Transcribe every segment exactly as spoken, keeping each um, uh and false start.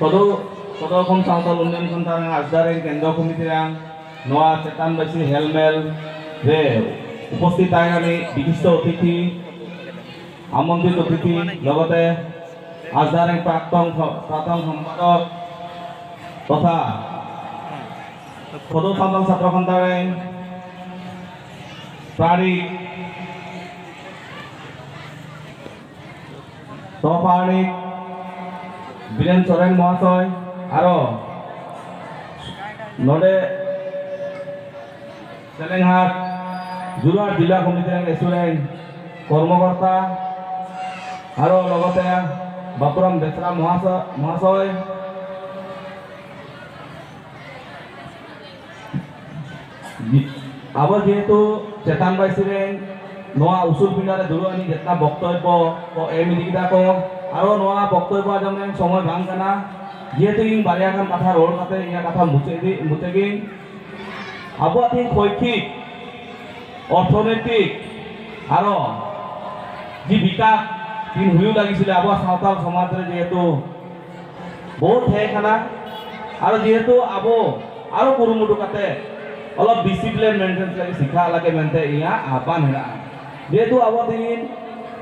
ᱠᱚᱫᱚ ᱠᱚᱫᱚ ᱠᱷᱚᱱ ᱥᱟᱶᱛᱟ ᱩᱱᱱᱚᱭᱚᱱ ᱥᱟᱱᱛᱟᱲ ᱟᱥᱫᱟ ᱨᱮᱱ ᱠᱮᱱᱫᱨᱚ ᱠᱚᱢᱤᱴᱤ ᱨᱮᱱ ᱱᱚᱣᱟ ᱪᱮᱛᱟᱱ ᱵᱟᱹᱭᱥᱤ ᱦᱮᱞᱢᱮᱞ ᱨᱮ ᱩᱯᱚᱥᱛᱷᱤᱛ ᱛᱟᱦᱮᱸ ᱠᱟᱱ ᱵᱤᱥᱤᱥᱴᱚ ᱚᱛᱤᱛᱷᱤ ᱟᱢᱚᱱᱛᱨᱤᱛ ᱚᱛᱤᱛᱷᱤ ᱞᱚᱜᱚᱛᱮ ᱟᱥᱫᱟ ᱨᱮᱱ ᱯᱨᱟᱠᱛᱚᱱ ᱯᱨᱟᱠᱛᱚᱱ ᱥᱚᱢᱯᱟᱫᱚᱠ ᱛᱚᱛᱷᱟ ᱠᱚᱫᱚ ᱥᱟᱶᱛᱟ ᱪᱷᱟᱛᱨᱚ ᱥᱟᱱᱛᱟᱲ ᱨᱮᱱ ᱯᱨᱟᱨᱤᱠ ᱥᱚᱦᱚᱯᱟᱨᱟᱱᱤᱠ ᱵᱤᱨᱮᱱ ᱥᱚᱨᱮᱱ ᱢᱚᱦᱟᱥᱚᱭ, ᱟᱨᱚ ᱱᱚᱰᱮ ᱥᱮᱞᱮᱧᱦᱟᱴ ᱡᱩᱨᱩᱦᱟᱴ ᱡᱤᱞᱟ ᱠᱚᱢᱤᱴᱤ ᱨᱮᱱ ᱮᱥᱩᱨᱮᱱ ᱠᱚᱨᱢᱚᱠᱚᱨᱛᱟ, ᱟᱨᱚ ᱞᱚᱜᱚᱛᱮ ᱵᱟᱯᱩᱨᱟᱢ ᱵᱮᱥᱨᱟ ᱢᱚᱦᱟᱥᱚ-, ᱢᱚᱦᱟᱥᱚᱭ, ᱟᱵᱚ ᱡᱮᱦᱮᱛᱩ ᱪᱮᱛᱟᱱ ᱵᱟᱭᱥᱤ ᱨᱮᱱ ᱱᱚᱣᱟ ᱩᱥᱩᱞ ᱯᱤᱸᱰᱟ ᱨᱮ ᱫᱩᱲᱩᱵ ᱟᱹᱱᱤᱡ ᱡᱮᱛᱱᱟ ᱵᱚᱠᱛᱚᱵᱵᱚ ᱠᱚ ᱮᱢ ᱤᱫᱤ ᱠᱮᱫᱟ ᱠᱚ, ᱟᱨᱚ ᱱᱚᱣᱟ ᱵᱚᱠᱛᱚᱵᱵᱚ ᱟᱸᱡᱚᱢ ᱨᱮᱱ ᱥᱚᱢᱚᱭ ᱵᱟᱝ ᱠᱟᱱᱟ᱾ ᱡᱮᱦᱮᱛᱩ ᱤᱧ ᱵᱟᱨᱭᱟ ᱜᱟᱱ ᱠᱟᱛᱷᱟ ᱨᱚᱲ ᱠᱟᱛᱮ ᱤᱧᱟᱹᱜ ᱠᱟᱛᱷᱟ ᱢᱩᱪᱟᱹᱫ ᱤᱫᱤ, ᱢᱩᱪᱟᱹᱫ ᱜᱤᱧ᱾ ᱟᱵᱚᱣᱟᱜ ᱛᱮᱦᱮᱧ ᱥᱚᱭᱠᱷᱤᱠ, ᱚᱨᱛᱷᱚᱱᱳᱭᱛᱤᱠ, ᱟᱨᱚ ᱡᱮ ᱵᱤᱠᱟᱥ ᱛᱤᱱ ᱦᱩᱭᱩᱜ ᱞᱟᱹᱜᱤᱫ ᱥᱮ ᱟᱵᱚᱣᱟᱜ ᱥᱟᱶᱛᱟ ᱥᱚᱢᱟᱡᱽ ᱨᱮ ᱡᱮᱦᱮᱛᱩ ᱵᱚᱦᱩᱛ ᱛᱟᱦᱮᱸ ᱠᱟᱱᱟ᱾ ᱟᱨ ᱡᱮᱦᱮᱛᱩ ᱟᱵᱚ ᱟᱨᱚ ᱠᱩᱨᱩᱢᱩᱴᱩ ᱠᱟᱛᱮ ᱚᱞᱚᱜ ᱰᱤᱥᱤᱯᱞᱤᱱ ᱢᱮᱱᱴᱮᱱ ᱞᱟᱹᱜᱤᱫ ᱥᱤᱠᱷᱟ ᱞᱟᱹᱜᱤᱫ ᱢᱮᱱᱛᱮ ᱤᱧᱟᱹᱜ ᱟᱦᱵᱟᱱ ᱢᱮᱱᱟᱜᱼᱟ᱾ ᱡᱮᱦᱮᱛᱩ ᱟᱵᱚ ᱛᱮᱦᱮᱧ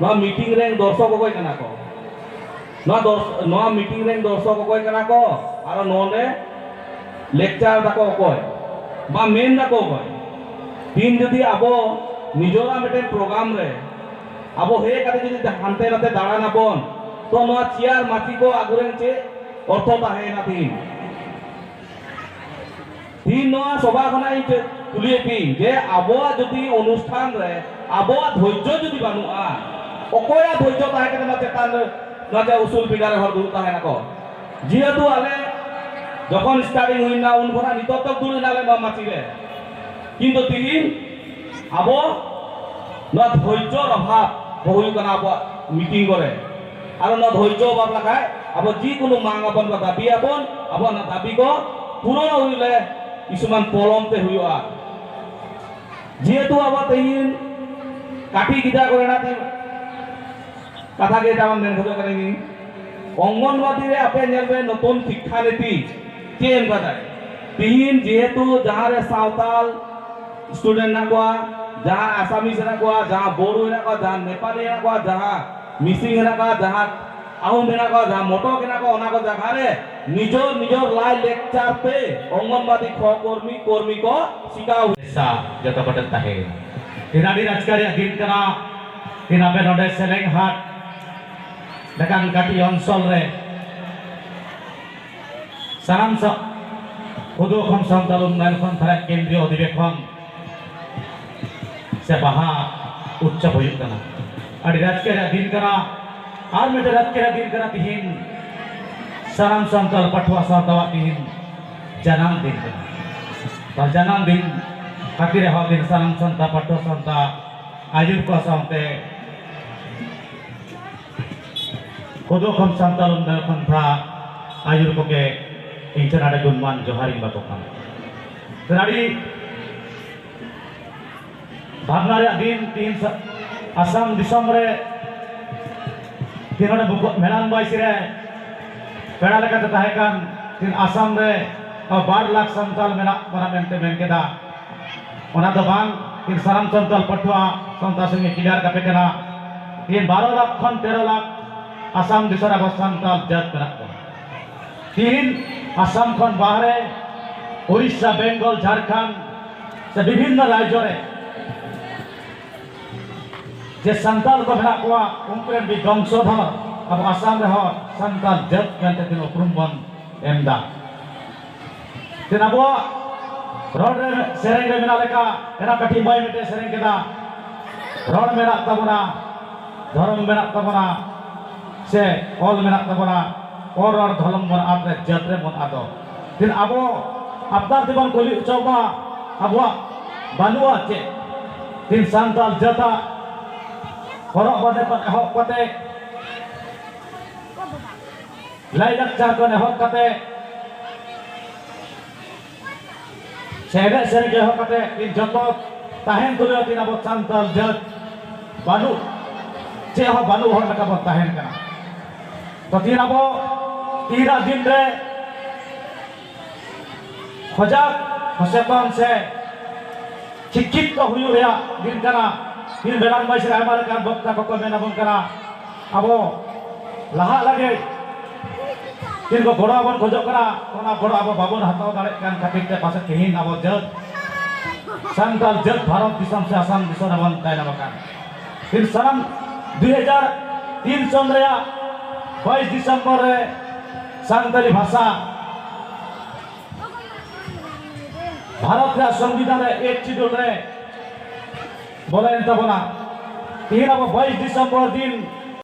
ᱱᱚᱣᱟ ᱢᱤᱴᱤᱝ ᱨᱮᱱ ᱫᱚᱨᱥᱚᱠ ᱚᱠᱚᱭ ᱠᱟᱱᱟ ᱠᱚ? ᱱᱚᱣᱟ ᱫᱚᱨᱥ-, ᱱᱚᱣᱟ ᱢᱤᱴᱤᱝ ᱨᱮᱱ ᱫᱚᱨᱥᱚᱠ ᱚᱠᱚᱭ ᱠᱟᱱᱟ ᱠᱚ? ᱟᱨᱚ ᱱᱚᱰᱮ ᱞᱮᱠᱪᱟᱨ ᱫᱟᱠᱚ ᱚᱠᱚᱭ? ᱵᱟ ᱢᱮᱱ ᱫᱟᱠᱚ ᱚᱠᱚᱭ? ᱛᱤᱱ ᱡᱩᱫᱤ ᱟᱵᱚ ᱱᱤᱡᱚᱨᱟᱜ ᱢᱤᱫᱴᱮᱱ ᱯᱨᱳᱜᱨᱟᱢ ᱨᱮ ᱟᱵᱚ ᱦᱮᱡ ᱠᱟᱛᱮ ᱡᱩᱫᱤ ᱦᱟᱱᱛᱮ ᱱᱟᱛᱮ ᱫᱟᱬᱟᱱᱟᱵᱚᱱ, ᱛᱚ ᱱᱚᱣᱟ ᱪᱮᱭᱟᱨ ᱢᱟᱹᱪᱤ ᱠᱚ ᱟᱹᱜᱩ ᱨᱮᱱ ᱪᱮᱫ ᱚᱨᱛᱷᱚ ᱛᱟᱦᱮᱸᱭᱮᱱᱟ ᱛᱤᱦᱤᱧ? ᱛᱤᱦᱤᱧ ᱱᱚᱣᱟ ᱥᱚᱵᱷᱟ ᱠᱷᱚᱱᱟᱜ ᱤᱧ ᱪᱮᱫ ᱠᱩᱞᱤᱭᱮᱫ ᱯᱮᱭᱟᱹᱧ ᱡᱮ ᱟᱵᱚᱣᱟᱜ ᱡᱩᱫᱤ ᱚᱱᱩᱥᱴᱷᱟᱱ ᱨᱮ ᱟᱵᱚᱣᱟᱜ ᱫᱷᱳᱨᱡᱚ ᱡᱩᱫᱤ ᱵᱟᱹᱱᱩᱜᱼᱟ, ᱚᱠᱚᱭᱟᱜ ᱫᱷᱳᱨᱡᱚ ᱛᱟᱦᱮᱸ ᱠᱟᱱᱟ ᱱᱚᱣᱟ ᱪᱮᱛᱟᱱ ᱨᱮ, ᱱᱚᱣᱟ ᱡᱮ ᱩᱥᱩᱞ ᱯᱤᱸᱰᱟ ᱨᱮ ᱦᱚᱲ ᱫᱩᱲᱩᱵ ᱛᱟᱦᱮᱱᱟᱠᱚ? ᱡᱮᱦᱮᱛᱩ ᱟᱞᱮ ᱡᱚᱠᱷᱚᱱ ᱥᱴᱟᱨᱴᱤᱝ ᱦᱩᱭᱱᱟ ᱩᱱ ᱠᱷᱚᱱᱟᱜ ᱱᱤᱛᱚᱜ ᱛᱚᱠ ᱫᱩᱲᱩᱵ ᱮᱱᱟᱞᱮ ᱱᱚᱣᱟ ᱢᱟᱹᱪᱤ ᱨᱮ, ᱠᱤᱱᱛᱩ ᱛᱤᱦᱤᱧ ᱟᱵᱚ ᱱᱚᱣᱟ ᱫᱷᱳᱨᱡᱚ ᱚᱵᱷᱟᱵ ᱠᱚ ᱦᱩᱭᱩᱜ ᱠᱟᱱᱟ ᱟᱵᱚᱣᱟᱜ ᱢᱤᱴᱤᱝ ᱠᱚᱨᱮ᱾ ᱟᱨ ᱱᱚᱣᱟ ᱫᱷᱳᱨᱡᱚ ᱚᱵᱷᱟᱵ ᱞᱮᱠᱷᱟᱡ ᱟᱵᱚ ᱡᱮᱠᱳᱱᱳ ᱢᱟᱝ ᱟᱵᱚᱱ ᱵᱟ ᱫᱟᱹᱵᱤ ᱟᱵᱚᱱ, ᱟᱵᱚᱣᱟᱜ ᱚᱱᱟ ᱫᱟᱹᱵᱤ ᱠᱚ ᱯᱩᱨᱚᱱ ᱦᱩᱭᱩᱜ ᱞᱮ ᱠᱤᱪᱷᱩᱢᱟᱱ ᱯᱚᱞᱚᱢ ᱛᱮ ᱦᱩᱭᱩᱜᱼᱟ᱾ ᱡᱮᱦᱮᱛᱩ ᱟᱵᱚ ᱛᱮᱦᱮᱧ ᱠᱟᱹᱴᱤᱡ ᱜᱤᱫᱽᱨᱟᱹ ᱠᱚᱨᱮᱱᱟᱜ ᱛᱮ ᱠᱟᱛᱷᱟ ᱜᱮ ᱡᱮᱢᱚᱱ ᱢᱮᱱ ᱠᱷᱚᱡᱚᱜ ᱠᱟᱱᱟ ᱤᱧ, ᱚᱝᱜᱚᱱᱵᱟᱫᱤ ᱨᱮ ᱟᱯᱮ ᱧᱮᱞ ᱯᱮ, ᱱᱚᱛᱩᱱ ᱥᱤᱠᱠᱷᱟ ᱱᱤᱛᱤ ᱪᱮᱫ ᱮᱢ ᱠᱟᱫᱟᱭ? ᱛᱤᱦᱤᱧ ᱡᱮᱦᱮᱛᱩ ᱡᱟᱦᱟᱸ ᱨᱮ ᱥᱟᱶᱛᱟᱞ student ᱦᱮᱱᱟᱜ ᱠᱚᱣᱟ, ᱡᱟᱦᱟᱸ ᱟᱥᱟᱢᱤᱥ ᱦᱮᱱᱟᱜ ᱠᱚᱣᱟ, ᱡᱟᱦᱟᱸ ᱵᱳᱰᱳ ᱦᱮᱱᱟᱜ ᱠᱚᱣᱟ, ᱡᱟᱦᱟᱸ ᱱᱮᱯᱟᱞᱤ ᱦᱮᱱᱟᱜ ᱠᱚᱣᱟ, ᱡᱟᱦᱟᱸ ᱢᱤᱥᱤᱝ ᱦᱮᱱᱟᱜ ᱠᱚᱣᱟ, ᱡᱟᱦᱟᱸ ᱟᱦᱳᱢ ᱦᱮᱱᱟᱜ ᱠᱚᱣᱟ, ᱡᱟᱦᱟᱸ ᱢᱚᱴᱚᱠ ᱦᱮᱱᱟᱜ ᱠᱚᱣᱟ, ᱚᱱᱟ ᱠᱚ ᱡᱟᱭᱜᱟ ᱨᱮ ᱱᱤᱡᱚᱨ ᱱᱤᱡᱚᱨ ᱞᱟᱭ ᱞᱮᱠᱪᱟᱨ ᱯᱮ ᱚᱝᱜᱚᱱᱵᱟᱫᱤ ᱠᱚ ᱠᱚᱨᱢᱤ ᱠᱚᱨᱢᱤ ᱠᱚ ᱥᱤᱠᱟᱣ ᱦᱩᱭᱩᱜᱼᱟ᱾ ᱡᱚᱛᱚ ᱠᱚᱴᱷᱮᱱ ᱛᱟᱦᱮᱸᱭᱮᱱᱟ᱾ ᱛᱮᱦᱮᱧ ᱟᱹᱰᱤ ᱨᱟᱹᱥᱠᱟᱹ ᱨᱮᱭᱟᱜ ᱫᱤᱱ ᱠᱟᱱᱟ᱾ ᱛᱮᱦᱮᱧ ᱟᱯᱮ ᱱᱚᱰᱮ ᱥᱮᱞᱮᱝ ᱦᱟᱴ ᱞᱮᱠᱟᱱ ᱠᱟᱹᱴᱤᱡ ᱚᱧᱪᱚᱞ ᱨᱮ ᱥᱟᱱᱟᱢ ᱥᱟ-, ᱠᱷᱩᱫᱩ ᱠᱷᱚᱱ ᱥᱟᱱᱛᱟᱲ ᱩᱱᱱᱚᱭᱚᱱ ᱠᱷᱚᱱ ᱛᱷᱟᱨᱟ ᱠᱮᱱᱫᱨᱤᱭᱚ ᱚᱫᱷᱤᱵᱮᱥᱚᱱ ᱥᱮ ᱵᱟᱦᱟ ᱩᱛᱥᱚᱵ ᱦᱩᱭᱩᱜ ᱠᱟᱱᱟ᱾ ᱟᱹᱰᱤ ᱨᱟᱹᱥᱠᱟᱹ ᱨᱮᱭᱟᱜ ᱫᱤᱱ ᱠᱟᱱᱟ᱾ ᱟᱨ ᱢᱤᱫᱴᱮᱱ ᱨᱟᱹᱥᱠᱟᱹ ᱨᱮᱭᱟᱜ ᱫᱤᱱ ᱠᱟᱱᱟ ᱛᱤᱦᱤᱧ ᱥᱟᱱᱟᱢ ᱥᱟᱱᱛᱟᱲ ᱯᱟᱹᱴᱷᱩᱣᱟᱹ ᱥᱟᱶᱛᱟᱣᱟᱜ ᱛᱤᱦᱤᱧ ᱡᱟᱱᱟᱢ ᱫᱤᱱ ᱠᱟᱱᱟ᱾ ᱛᱚ ᱡᱟᱱᱟᱢ ᱫᱤᱱ ᱠᱷᱟᱹᱛᱤᱨ ᱮᱦᱚᱵ ᱫᱤᱱ ᱥᱟᱱᱟᱢ ᱥᱟᱱᱛᱟᱲ ᱯᱟᱹᱴᱷᱩᱣᱟᱹ ᱥᱟᱶᱛᱟ ᱟᱹᱭᱩᱨ ᱠᱚ ᱥᱟᱶᱛᱮ ᱠᱷᱩᱫᱩ ᱠᱷᱚᱱ ᱥᱟᱱᱛᱟᱲ ᱩᱱᱱᱚᱭᱚᱱ ᱯᱟᱱᱛᱷᱟ ᱟᱹᱭᱩᱨ ᱠᱚᱜᱮ ᱤᱧ ᱴᱷᱮᱱ ᱟᱹᱰᱤ ᱜᱩᱱᱢᱟᱱ ᱡᱚᱦᱟᱨᱤᱧ ᱵᱟᱠᱚ ᱠᱟᱱᱟ᱾ ᱟᱹᱰᱤ ᱵᱷᱟᱵᱽᱱᱟ ᱨᱮᱭᱟᱜ ᱫᱤᱱ ᱛᱤᱦᱤᱧ ᱥᱟ-, ᱟᱥᱟᱢ ᱫᱤᱥᱚᱢ ᱨᱮ ᱛᱤᱦᱤᱧ ᱱᱚᱰᱮ ᱵᱩᱠ-, ᱢᱮᱞᱟᱱ ᱵᱟᱭᱥᱤ ᱨᱮ ᱯᱮᱲᱟ ᱞᱮᱠᱟᱛᱮ ᱛᱟᱦᱮᱸ ᱠᱟᱱ ᱛᱤᱦᱤᱧ ᱟᱥᱟᱢ ᱨᱮ ᱵᱟᱨ ᱞᱟᱠᱷ ᱥᱟᱱᱛᱟᱲ ᱢᱮᱱᱟᱜ ᱵᱚᱱᱟ ᱢᱮᱱᱛᱮ ᱢᱮᱱ ᱠᱮᱫᱟ᱾ ᱚᱱᱟ ᱫᱚ ᱵᱟᱝ, ᱛᱤᱦᱤᱧ ᱥᱟᱱᱟᱢ ᱥᱟᱱᱛᱟᱲ ᱯᱟᱹᱴᱷᱩᱣᱟᱹ ᱥᱟᱶᱛᱟ ᱥᱚᱸᱜᱮ ᱠᱞᱤᱭᱟᱨ ᱠᱟᱯᱮ ᱠᱟᱱᱟ᱾ ᱛᱤᱦᱤᱧ ᱵᱟᱨᱚ ᱞᱟᱠᱷ ᱠᱷᱚᱱ ᱛᱮᱨᱚ ᱞᱟᱠᱷ ᱟᱥᱟᱢ ᱫᱤᱥᱚᱢ ᱨᱮ ᱟᱵᱚ ᱥᱟᱱᱛᱟᱲ ᱡᱟᱹᱛ ᱢᱮᱱᱟᱜ ᱠᱚᱣᱟ᱾ ᱛᱤᱦᱤᱧ ᱟᱥᱟᱢ ᱠᱷᱚᱱ ᱵᱟᱦᱨᱮ, ᱩᱲᱤᱥᱥᱟ, ᱵᱮᱝᱜᱚᱞ, ᱡᱷᱟᱲᱠᱷᱚᱸᱰ ᱥᱮ ᱵᱤᱵᱷᱤᱱᱱᱚ ᱨᱟᱡᱽᱡᱚ ᱨᱮ ᱡᱮ ᱥᱟᱱᱛᱟᱲ ᱠᱚ ᱢᱮᱱᱟᱜ ᱠᱚᱣᱟ, ᱩᱱᱠᱩ ᱨᱮᱱ ᱢᱤᱫ ᱵᱚᱝᱥᱚᱫᱷᱚᱨ ᱟᱵᱚ ᱟᱥᱟᱢ ᱨᱮᱦᱚᱸ ᱥᱟᱱᱛᱟᱲ ᱡᱟᱹᱛ ᱢᱮᱱᱛᱮ ᱛᱤᱱ ᱩᱯᱨᱩᱢ ᱵᱚᱱ ᱮᱢ ᱮᱫᱟ᱾ ᱛᱤᱱ ᱟᱵᱚᱣᱟᱜ ᱨᱚᱲ ᱨᱮ, ᱥᱮᱨᱮᱧ ᱨᱮ ᱢᱮᱱᱟᱜ ᱞᱮᱠᱟ, ᱮᱱᱟ ᱠᱟᱹᱴᱤᱡ ᱢᱟᱹᱭ ᱢᱤᱫᱴᱮᱱ ᱥᱮᱨᱮᱧ ᱠᱮᱫᱟ, ᱨᱚᱲ ᱢᱮᱱᱟᱜ ᱛᱟᱵᱚᱱᱟ, ᱫᱷᱚᱨᱚᱢ ᱢᱮᱱᱟᱜ ᱛᱟᱵᱚᱱᱟ, ᱥᱮ ᱚᱞ ᱢᱮᱱᱟᱜ ᱛᱟᱵᱚᱱᱟ, ᱚᱞ ᱨᱚᱲ ᱫᱷᱚᱨᱚᱢ ᱵᱚᱱ ᱟᱫ ᱨᱮ ᱡᱟᱹᱛ ᱨᱮ ᱵᱚᱱ ᱟᱫᱚᱜ᱾ ᱛᱤᱱ ᱟᱵᱚ ᱟᱯᱱᱟᱨ ᱛᱮᱵᱚᱱ ᱠᱩᱞᱤ ᱦᱚᱪᱚ ᱠᱚᱣᱟ, ᱟᱵᱚᱣᱟᱜ ᱵᱟᱹᱱᱩᱜᱼᱟ ᱪᱮᱫ? ᱛᱤᱱ ᱥᱟᱱᱛᱟᱲ ᱡᱟᱹᱛᱟᱜ ᱦᱚᱨᱚᱜ ᱵᱟᱸᱫᱮ ᱠᱷᱚᱱ ᱮᱦᱚᱵ ᱠᱟᱛᱮ, ᱞᱟᱭᱼᱞᱟᱠᱪᱟᱨ ᱠᱷᱚᱱ ᱮᱦᱚᱵ ᱠᱟᱛᱮ, ᱥᱮ ᱮᱱᱮᱡ ᱥᱮᱨᱮᱧ ᱮᱦᱚᱵ ᱠᱟᱛᱮ ᱛᱤᱱ ᱡᱚᱛᱚ ᱛᱟᱦᱮᱱ ᱛᱩᱞᱩᱡ ᱛᱤᱱ ᱟᱵᱚ ᱥᱟᱱᱛᱟᱲ ᱡᱟᱹᱛ ᱵᱟᱹᱱᱩᱜ, ᱪᱮᱫ ᱦᱚᱸ ᱵᱟᱹᱱᱩᱜ ᱦᱚᱲ ᱞᱮᱠᱟ ᱵᱚᱱ ᱛᱟᱦᱮᱱ ᱠᱟᱱᱟ᱾ ᱛᱚ ᱛᱤᱦᱤᱧ ᱟᱵᱚ ᱛᱤᱦᱤᱧᱟᱜ ᱫᱤᱱ ᱨᱮ ᱥᱚᱡᱟᱜ ᱥᱚᱪᱮᱛᱚᱱ ᱥᱮ ᱥᱤᱠᱠᱷᱤᱛ ᱠᱚ ᱦᱩᱭᱩᱜ ᱨᱮᱭᱟᱜ ᱫᱤᱱ ᱠᱟᱱᱟ᱾ ᱛᱤᱦᱤᱧ ᱵᱮᱲᱟᱨ ᱢᱟᱹᱭ ᱥᱮ ᱟᱭᱢᱟ ᱞᱮᱠᱟᱱ ᱵᱚᱠᱛᱟ ᱠᱚᱠᱚ ᱢᱮᱱ ᱟᱵᱚᱱ ᱠᱟᱱᱟ, ᱟᱵᱚ ᱞᱟᱦᱟᱜ ᱞᱟᱹᱜᱤᱫ ᱛᱤᱱ ᱠᱚ ᱜᱚᱲᱚ ᱟᱵᱚᱱ ᱠᱷᱚᱡᱚᱜ ᱠᱟᱱᱟ, ᱚᱱᱟ ᱜᱚᱲᱚ ᱟᱵᱚ ᱵᱟᱵᱚᱱ ᱦᱟᱛᱟᱣ ᱫᱟᱲᱮᱭᱟᱜ ᱠᱟᱱ ᱠᱷᱟᱹᱛᱤᱨ ᱛᱮ ᱯᱟᱥᱮᱡ ᱛᱮᱦᱮᱧ ᱟᱵᱚ ᱡᱟᱹᱛ, ᱥᱟᱱᱛᱟᱲ ᱡᱟᱹᱛ ᱵᱷᱟᱨᱚᱛ ᱫᱤᱥᱚᱢ ᱥᱮ ᱟᱥᱟᱢ ᱫᱤᱥᱚᱢ ᱨᱮᱵᱚᱱ ᱛᱟᱭᱱᱚᱢ ᱟᱠᱟᱱ᱾ ᱛᱤᱱ ᱥᱟᱱᱟᱢ ᱫᱩᱭ ᱦᱟᱡᱟᱨ ᱛᱤᱱ ᱥᱚᱱ ᱨᱮᱭᱟᱜ ᱵᱟᱭᱤᱥ ᱰᱤᱥᱮᱢᱵᱚᱨ ᱨᱮ ᱥᱟᱱᱛᱟᱲᱤ ᱵᱷᱟᱥᱟ ᱵᱷᱟᱨᱚᱛ ᱨᱮᱭᱟᱜ ᱥᱚᱝᱵᱤᱫᱷᱟᱱ ᱨᱮ ᱮᱭᱤᱴ ᱥᱤᱰᱩᱞ ᱨᱮ ᱵᱚᱞᱚᱭᱮᱱ ᱛᱟᱵᱚᱱᱟ᱾ ᱛᱤᱦᱤᱧ ᱟᱵᱚ ᱵᱟᱭᱤᱥ ᱰᱤᱥᱮᱢᱵᱚᱨ ᱫᱤᱱ